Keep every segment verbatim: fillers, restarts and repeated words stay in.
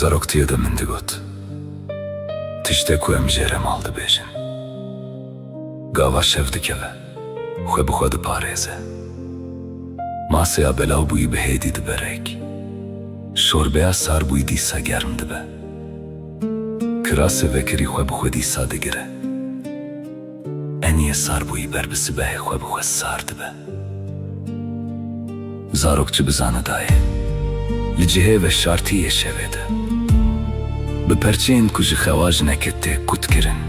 Zaroktiyê de min digot, tiştê ku em jê re mal dibêjin. Gava şev dikeve, xwe bi xwe diparêze. Masê ya belav bûyî bi hêdî dibe rêk. Şorbeya sar bûyî dîsa germ dibe. Kirasê vekirî xwe bi xwe dîsa digire. Eniyê sar bûyî ber bi sibehê xwe bi xwe sar dibe. Zarok çi bizane dayê? Li cihê veşartî yê şevê de, bi perçeyên ku ji xewa jineke tê kut kirin,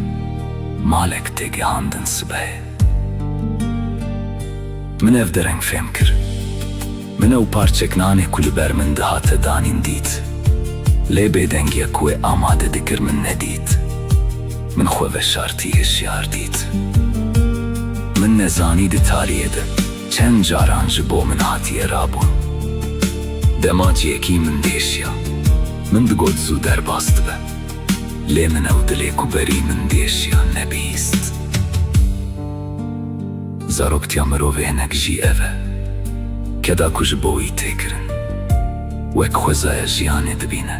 malek tê gihandin sibehê. Min ev dereng fêm kir. Min ew parçek nanê ku li ber min dihate danîn dît. Lê bêdengiya ku wê amade dikir min nedît. Min xwe veşartî hişyar dît. Min nezanî di tariyê de çend caran ji bo min hatiye rabûn. Dema cihekî min diêşiya, min digot zû derbas dibe. Lê min ew dilê ku berî min diêşiya nebihîst. Zaroktiya mirovê hinek jî ev e. Keda ku ji bo wî tê kirin, wek xwezaya jiyanê dibîne.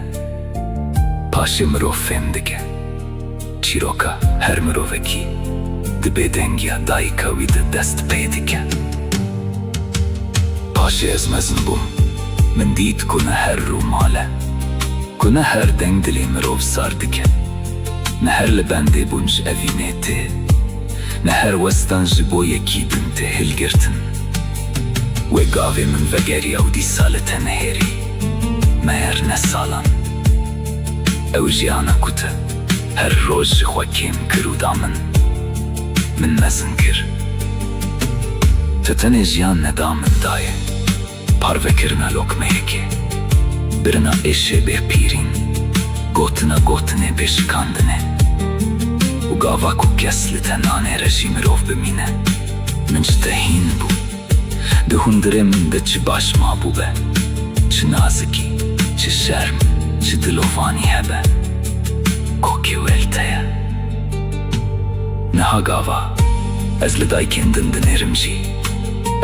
Paşê mirov fêm dike. Çîroka her mirovekî di bêdengiya dayika wî de dest pê dike. Paşê ez mezin bûm. Min dît ku ne her rû mal e. Ku ne her deng dilê mirov sar dike. Ne her libendê bûn ji evînê tê. Ne her westan ji bo yekî din tê hilgirtin. Wê gavê min vegeriya û dîsa li te nihêrî. Meher ne salan. Ew jiyana ku te her roj ji xwe kêm kir û da min. Min mezin kir. Te tenê jiyan neda min dayê. Parvekirina lokmeyekê, birina êşê bê pîrîn, gotina gotinê bê şikandinê. Û gava ku kes li te nanêre jî mirov bimîne. Min ji te hîn bû. Di hundirê min de çi baş mabûbe, çi nazikî, çi şerm, çi dilovanî hebe, kokê wê li te ye. Niha gava ez li dayikên din dinêrim jî,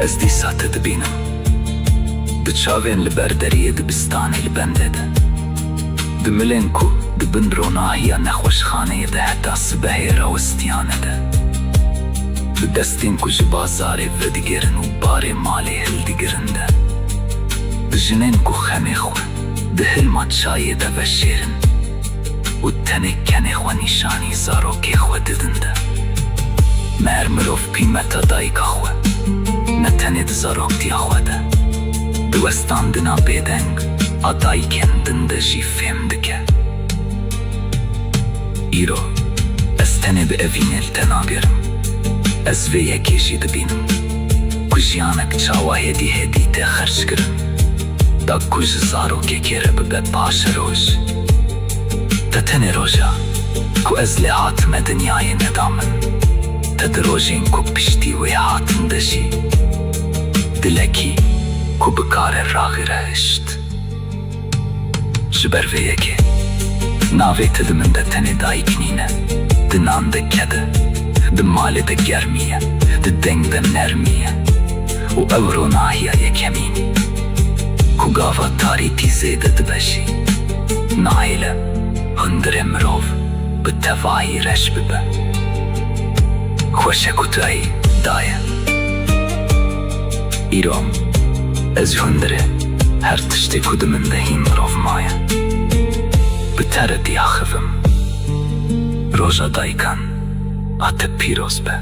ez dîsa te dibînim. Di çavên li ber deriyê dibistanê li bendê de. Di milên ku di bin ronahiya nexweşxaneyê de heta sibehê rawestiyane de. Di destên ku ji bazarê vedigerin û barê malê hildigirin de. Di jinên ku xemê xwe di hilma çayê de veşêrin û tenê kenê xwe nîşanî zarokê xwe didin de. Meher mirov qîmeta dayika xwe ne tenê di zaroktiya xwe de, di westandina bêdeng a dayikên din de jî fêm dike. Îro ez tenê bi evînê li te nagerim. Ez vê yekê jî dibînim ku jiyanek çawa hêdî hêdî tê xerckirin, da ku ji zarokekê re bibe paşeroj. Te tenê roja ku ez lê hatime dinyayê neda min. Te di rojên ku piştî wê hatin de jî dilekî ku bikare raxire hişt. Ji ber vê yekê navê te di min de tenê dayik nîne. Di nan de ked e, di malê de germî ye, di deng de nermî ye. Û ew ronahiya yekemîn ku gava tarîtî zêde dibe jî nahêle hundirê mirov bi tevahî reş bibe. Xweş e ku tu ey daye. Îro ez ji hundirê her tiştê ku di min de hîn mirov maye, bi te re diaxivim. Roja dayikan a te pîroz be.